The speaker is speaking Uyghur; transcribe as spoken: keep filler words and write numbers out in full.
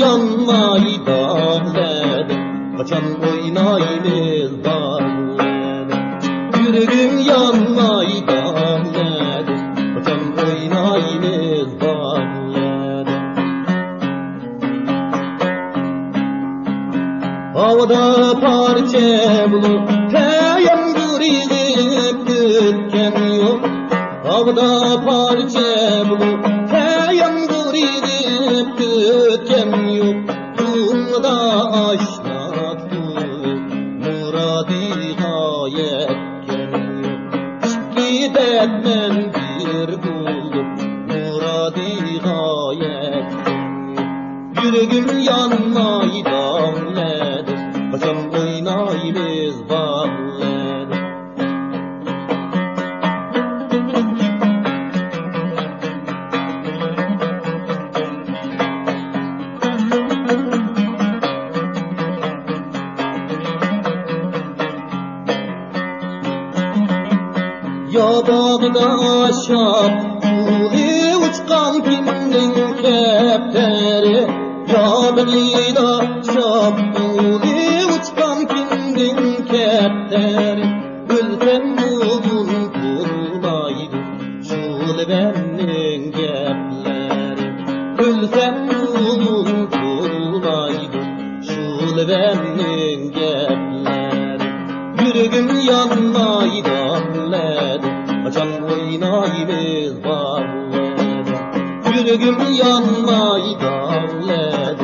يانماي داغلاردا، قاچان ئوينايمىز باغلاردا. يۈرىكىم يانماي داغلاردا، قاچان ئوينايمىز باغلاردا. ھاۋىدا پارچە بولۇپ، يامغۇر يېغىپ ئۆتكەن يوق. ھاۋىدا پارچە بولۇپ، يامغۇر يېغىپ ئۆتكەن يوق. كۆڭلىدە ئاشنا مۇرادىغا يەتكەن يوق. ئىككى دەردمەن بىر بولۇپ، مۇرادىغا يەتكەن يوق. يۈرىكىم يانماي داغلاردا، قاچان ئوينايمىز باغلاردا. يا باغدا شاپتۇلى ئۇچقان كىمنىڭ كەپتەرى؟ يا بېغىدا شاپتۇلى ئۇچقان كىمنىڭ كەپتەرى؟ ئۆلسەممۇ ئۇنتۇلمايدۇ شۇ لەۋەمنىڭ گەپلىرى. ئۆلسەممۇ ئۇنتۇلمايدۇ شۇ لەۋەمنىڭ گەپلىرى. يۈرىكىم يانماي داغلاردا، قاچان ئوينايمىز باغلاردا. يۈرىكىم يانماي داغلاردا.